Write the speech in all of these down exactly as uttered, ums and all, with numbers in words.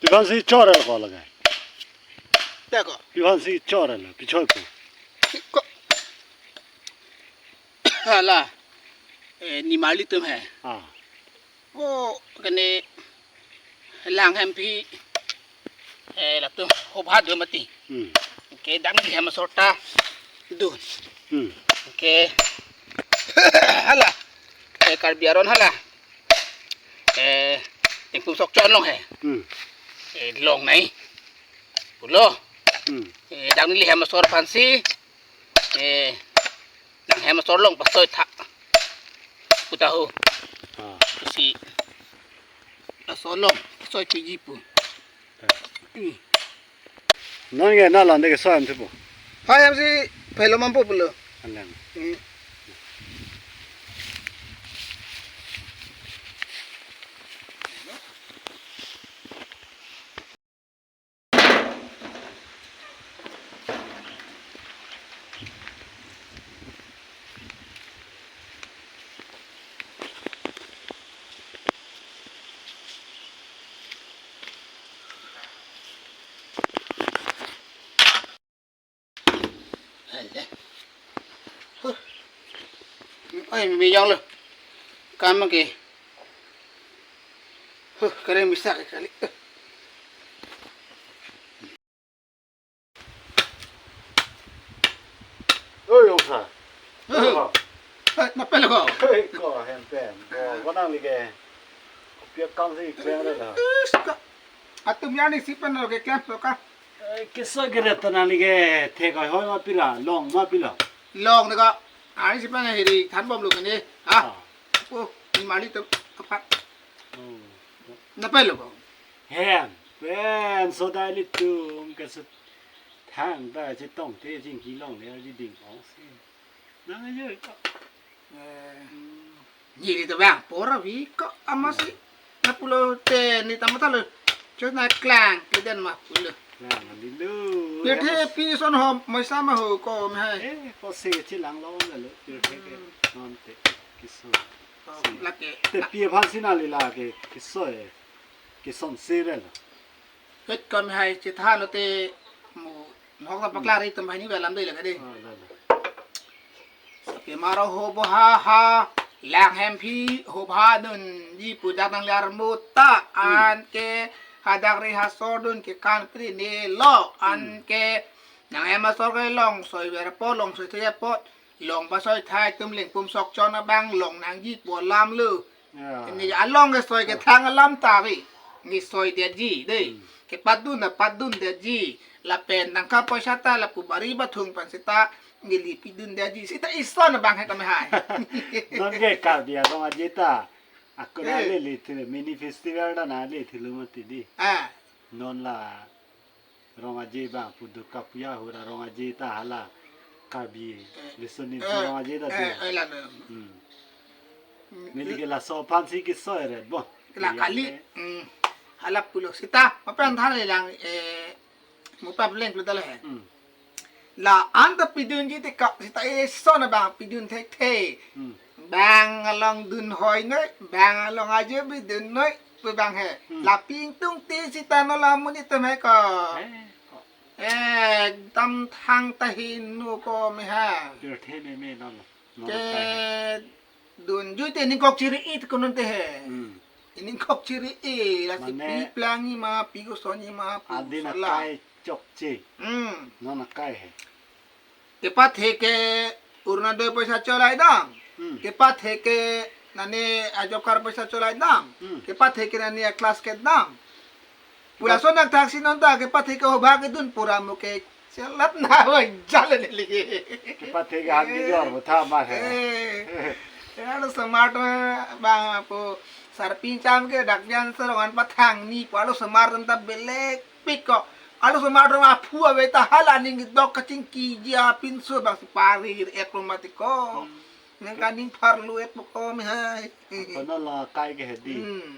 Pi aphansi chor-el ko lake? Te ko. Pi aphansi chor-el, pi choi ko. Ko. Hala. Eh, nimarli atum he. Ah. Ko kene lang hem aphi, eh, latum hobha do mati. Hmm. Ke dang hem asor ta do. Hmm. Ke hala. Eh, Karbi aron hala. Eh, Lengpum Sokchon along he. Hmm. Eh, longnei pulo. Hmm. Eh, dang neli hem asor aphansi. Eh, nang hem asor along pasoi tha pu ta ho. Ah. Si asor along pasoi piji pu. Ah. Hmm. Non ke na lande ke soi hem si pu. Hai hem si phelo mampo pulo. Alang. Hmm. Oi, mi jong lo. Kam ke. Huh, kare misa ke kali. Oi, ong sa. Huh. Oi, na pelo ko. Oi, ko hem pen. Ko, ko nangli ke. Kopi akam si klem re la. Is ka. Atum yani si pen lo ke klem lo ka. Eh, keso kere ta nangli ke thek hoi hoi ma pira, long ma pilo. Long de ka. Ani si pen hiri than bom lo kene. Ha. Ah. Oh, nimarli atum aphan. Oh. Na pelo ko. Hem, pen so dai ilitum ke so thangta chetong te chingki longle arji ding ong si. Nang ajo ko. Eh, neli ta bang pora vi ko amatsi. Na pulote neli ta matha lo. Chot na klang ke den ma pulo. Klang neli lo. Pirthe pi son ho, moisa ma ho ko me hai. Eh, ko se chelang lo na lo. Pirthe ke non te keso. Oh, lake. Te pi aphansi nangli lake keso e. Keson se re lo. Ket ko me hai chethan lote mo nok ta paklar itum banghini alam dei lake dei. Ah, la, la. Ke maro ho bo ha ha lang hem aphi hobha dunji pu dak nangli armut ta. Hmm. Anke hadak ri hasor dun ke kan pri ne lo. Hmm. Anke nang hem asor ke long soi ver po, long soi the po. Long pasoi thai atum Lengpum Sokchon abang long nangji pu alam lo. Ya. Neli along ke soi ke thang alam ta vi. Neli soi detji dei. Hmm. Kepadun na padun detji. Lapen tangka poisa ta lapu bari bathung pen seta neli pidun detji. Seta ison abang he kami hai. Non ke Karbi arong aje ta. Akun, eh, ale le thile mini festival ta na le thilo mati dei. Ah. Non la Rong Aje bang pu do kapuya hura Rong Aje ta hala Karbi, eh, listening, eh, Rong Aje ta, eh, do. Eh, la, la. Hmm. Mm, neli ke laso aphansi kesoi re bo. La kali. Hmm. Hala pulo seta, mapan than le lang, eh, mo pa pleng pulo ta le he. Hmm. La-an ta pidunji te ka seta ison abang pidun thekthe. Hmm. Bang along dun hoi noi, bang along aje bi dun noi, pu bang he. Hmm. Lapen ingtung te seta non la monit atum he ko. Eh, ko. Ekdam thangta hingno ko me ha. Pirthe meme non lo. Non lo kai he. Te dunjui te ningkok chiri-i te ko non te he. Hmm. Ningkok chiri-i, lasi, mane, pi plangji ma, pi kosonji ma, pu adin sala. Akai chokche. Hmm. Non akai he. Kepathe ke Orunodoi poisa cholai dam. Hmm. Kepathe ke nani a-job card poisa cholai dam. Hmm. Kepathe ke nani a-class ke dam. Pula, ba- so nangthaksi non ta kepathe ke hobha kedun pura mo ke chelat na wa jale neli. Kepathe ke han ke jor bo tha ma he. Eh. Alo osomar atum bang apo sarpi cham ke dak bian sarong an pathang ni pu alo osomar atum ta belek pik ko. Alo osomar atum aphu ave ta hala ning dok kachingkiji apinso bang si parir et lo mati ko. Hmm. Nang kaning parlu et po ko me hai. Kono lo kai ke hedi. Hmm.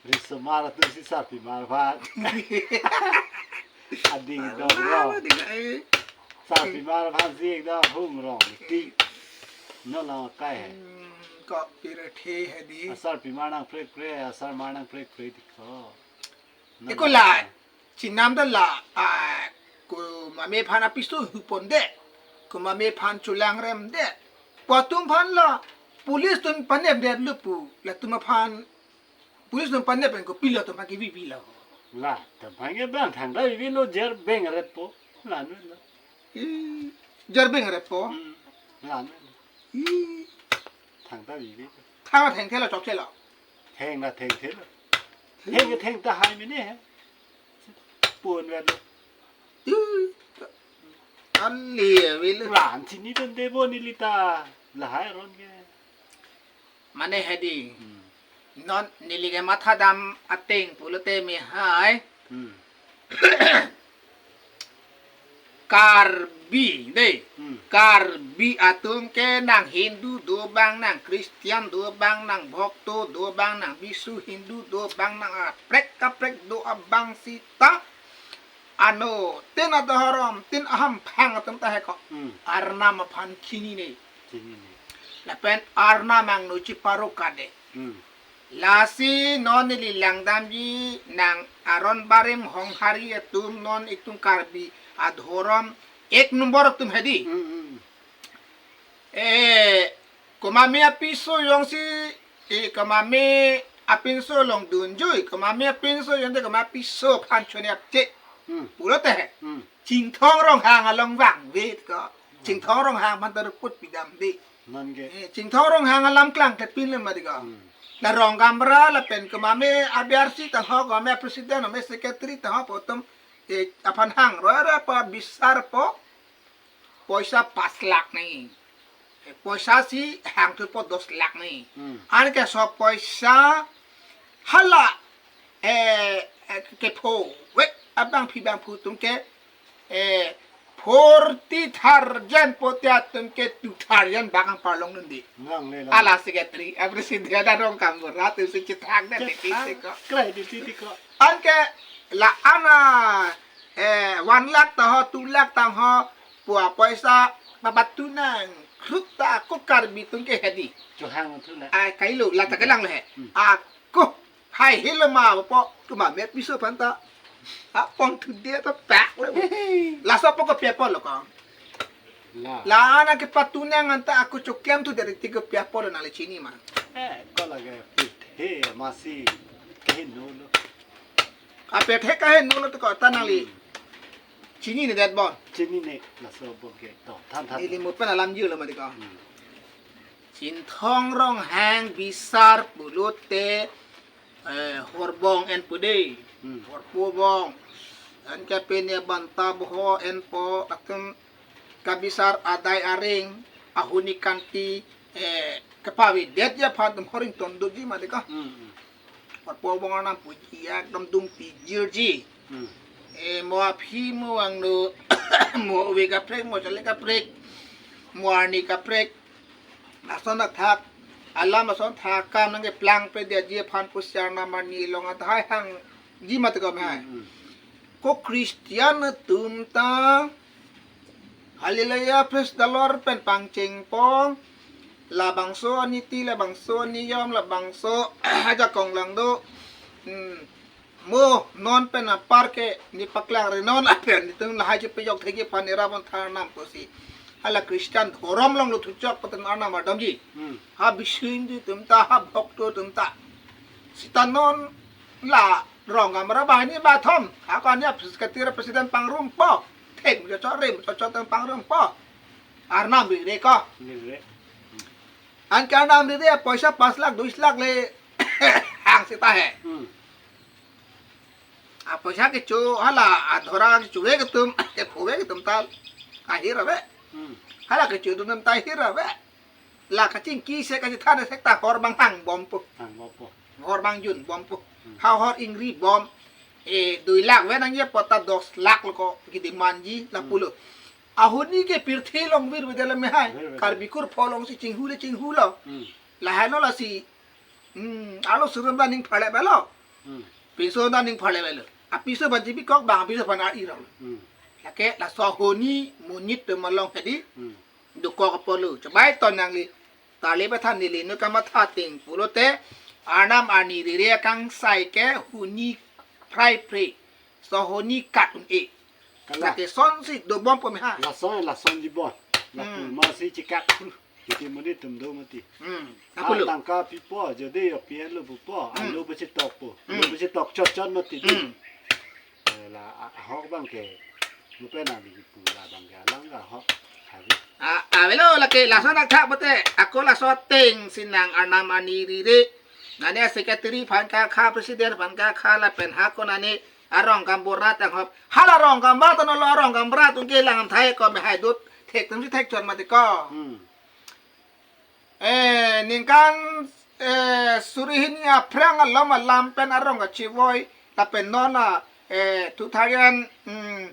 Ri osomar atum si sarpimar aphan. Ading dong lo. Ading ai. Sarpimar aphan si ekdom hung rong ti. Non lo kai he. Hmm, ko pirthe hedi. Asarpimar nangprekpre, asarmar nangprekpre ti ko. Eko la, chenam ta la, ah, komat aphan apiso huponde, komat aphan cholangremde. Pu atum aphan la, police atum panepdet lo pu, latum aphan, police atum panep pen kopilo atum aphan kebibi lo. La, ta bang ke bang thangta bibilo, jer beng ret po. La nu lo. Ih, jer beng ret po. Hmm. La nu lo. Ih. Thangta bibi. Thang thengthelo chokchelo. Theng la thengthelo. Theng ke thengta hai mene he. Pon vet lo. Ih. Anli avelo. Lan chini pen debo neli ta. Lahai aron ke. Mane hedi. Hmm. Non neli ke mathadam ateng pulote mehai. Hmm. Karbi, dei. Hmm. Karbi atum ke nang Hindu do abang, nang Christian do abang, nang Bhokto do abang, nang Bisu Hindu do abang, nang aprek kaprek do abang sita. Ano, tin adhorom, tin ahamphang atum ta heko. Hmm. Arnam aphan chinine. Chinine. Lapen Arnam angno chiparokade. Hmm. Lasi non neli langdamji nang aron barim honghari atum, non itum Karbi adhorom ek nombor atum hedi. Hmm, hmm. Eh, komat apiso jongsi, eh, komat apinso along dunjui, komat apinso jongte komat apiso aphan chonep che. Hmm. Pulote he. Hmm. Chinthong Ronghang along vangve ko. Chinthong Ronghang aphan ta report pidamde. Non ke. Eh, Chinthong Ronghang alam klang te pinle mati ko. Hmm. La Ronggamra lapen komat abiarsi tangho, komat president, komat secretary tangho pu atum, eh, aphan hang roi roi po, bisar po, poisa pas lakh nai. Eh, poisa si hangthu po dos lakh nai. Hmm. Anke laso poisa hala, eh, eh, kepho, wek abangpi bangphu atum ke, eh, forty thousand pote atum ke two thousand bang parlong nangdi. Nang le la. Hala secretary, a president adong kam berat itu cithak dan. Cithak. Titi ko. Krai di titi ko. Anke la-an, eh, one lakh tangho, two lakh tangho, pu apoisa papatunang krut ta ako Karbi atum ke hedi. Chohang thu la. Ai kailo, la ta kelang le he. Hmm. Ako hai helo ma po, komat apiso aphan ta. Apong thu dia ta pak le. Laso po kopi apotlo ko. La. La-an kepatunang anta ako choklem thu dari tiga pi apotlo, nangli chini ma. Eh, ko lage pithe masi kahin nolo. Apethe kahin nolo to ko ta nangli. Hmm. Chinine det bon. Chinine, laso bon ke to. Than than. Ili mo pen alam jilo mati ko. Hmm. Chinthong Ronghang bisar pulote, eh, Horbong en pu dei. Hmm. Horpo bong. Anke pine Banta Boho en po atum kabisar adai areng, ahuni kanti, eh, kepavedetji aphan atum horing tondutji mati ko. Hmm, hmm. Horpo bong anam puji ekdom dungpi jirji. Hmm. Eh, mo aphi mo angno, mo ove kaprek, mo chole kaprek, mo arni kaprek. Lason athak, alam ason thak kam nangkeplang pedetji aphan pusi Arnam arni along adhai hangji mati ko mehai. Hmm, hmm. Ko Christian atum ta Hallelujah, praise the Lord pen pangchengpo. Labangso aniti, labangso aniyom, labangso ajakong lang do. Hmm. Mo non pen apar ke ne paklangre non, lapen netum lahai chepejok thekji aphan ne rabon tharnam pusi. Hala Christian dhorom along lo thuchok patan Arnam ardomji. Hmm. Ha Bisu Hindu atum ta, ha Bhokto atum ta. Sita non la Ronggamra banghini bathom, ako ani apsis katira president pangrumpo. Thek muchot rim muchot tang pangrumpo. Arnam rire ko. Rire. Anke Arnam rire poisa pas lakh, dos lakh le hang sita he. Hmm. Apoisa kecho hala adhorom kecho vek atum, kepho vek atum ta ahir ave. Hmm. Hala kecho atum ta ahir ave. La kachingki se kachithan se ta hor bang hangbompo. Hangbompo. Hor bang junbompo. Hmm. Ha hor ingribom. Eh, dui lakh ve nangji apot ta dos lakh lo ko kedemandji la. Hmm. Pulo. Ahuni ke pirthe along virvede la mehai. Virvede. Karbi kurpho alongsi chinghu le chinghulo. Hmm. Lahai lo lasi. Hmm, alo surum ta ning pharle avelo. Hmm. Pinso ta ning pharle avelo. Apiso aphan chibikok bang apiso aphan a-irong. Hmm. Lake laso ahuni monit atum along hedi. Hmm. Dokok apotlo. Chobai ton nangli. Tali pathan neli nu kamatha ateng pulote, Arnam arni rire akangsai ke huni Phrai phre. Sohoni kat un-e. Kalang. Lake sonsi dobom po me ha. Lason, lasonji bon. Lapu Hmm. masi chikak. Kiti muni tum do mati. Hmm. Ha, apotlo. Tangka pipo, jodi yo P N lo pupo. Hmm. Alo besi tok po. Alo Hmm. besi tok chot chot mati di. Hmm. Eh, la a-, ahok abang ke. Lupe na di pu la abang ke alang ka ahok. Hari. A, avelo lake lason athak pote. Ako laso ateng si nang arnam arni rire. Nane secretary aphan kakha, president aphan kakha lapen hako nane arong gaonbura tang hop. Hala rong gaonbura ta nolo, arong gaonbura atum ke lang thai ko me hai dut. Thek atum si thek chot mati ko. Hmm. Eh, ningkan, eh, suri hini aphrang alom alam pen arong kachivoi lapen non a, eh, two thousand, hmm,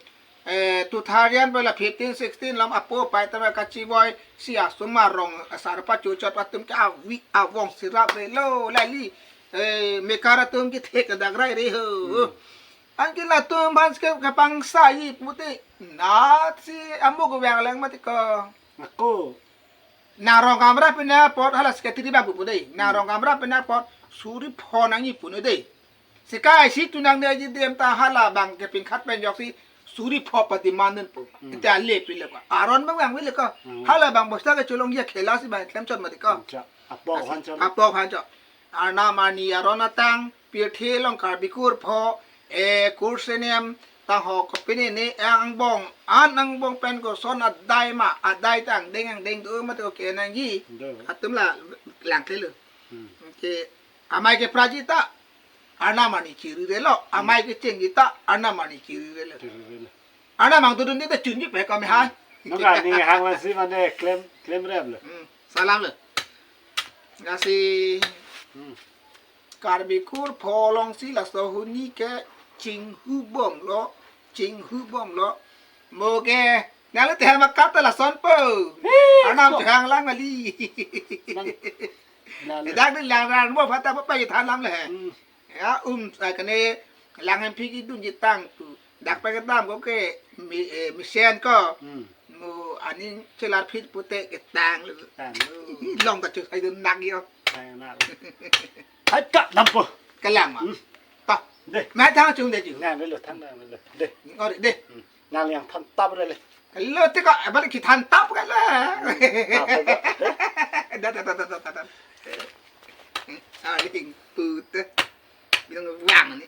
eh, two thousand pen la fifteen sixteen alom apo pai ta kachivoi si asomar rong asar pacho chot atum ke avi avong sirap re lo lali, eh, mekar atum ke thek dak rai re ho. Hmm. Anke latum aphan ke kapangsa-i pute na si amuk vang lang mati ko. Ako. Nang rong gaonbura pine apot hala secretary abang pu dei. Nang Hmm. rong gaonbura pine apot suri pho nangji pu dei. Sekai si tu nang ne ji dem ta hala abang ke pingkhat pen jok si suri pho pati manen pu. Hmm. Ita le pile ko. Aron abang vang pile ko. Hmm. Hala abang bosta kecholong ya khela si abang klem chot mati ko. Cha. Apok aphan chot. Apok aphan chot. Arnam arni aron atang, pirthe along Karbi kurpho, eh, kursenem, tang ho kopine ne angbong, an angbong pen koson adai ma, adai ta angdeng angdeng do mati ko kenangji. Do. Atum la lang thelo. Hmm. Ke amei kepraji ta, arnam arni chiri relo, amei kechengji ta, arnam arni chiri relo. Chiri relo. Arnam angdodunde ta chunji pe ko me hai. Nungka ni hang lasi mane klem, klem rep lo. Hmm, salam lo. Lasi Hmm. Karbi kurpho along si laso huni ke chinghu bomlo, chinghu bomlo. Mo ke, nalo te hal makat ta lason po. Hei, Arnam ko. Chehang lang kali. Nang, nang. Dak di lang ran mo phata pa pa than lam le. Hmm. Ya, um, sa kene lang hem phi kidunji tang tu. Dak pa kedam ko ke mi, eh, mesen ko. Hmm. Mo aning chelar phit pute ketang lo. Tang lo. Ih, long ta chuk hai dun nak yo. Tang nak. Hai ka lampo. Kalang ma. Hmm. Ta. Dei. Ma thang chung de ju. Nang lo, thang nang lo. Dei. Ngori dei. Hmm. Nang yang than tap re le. Lo te ko, abang ki than tap ka le. Tap re. Da, da, da. Aling pute. Bilang wang ni.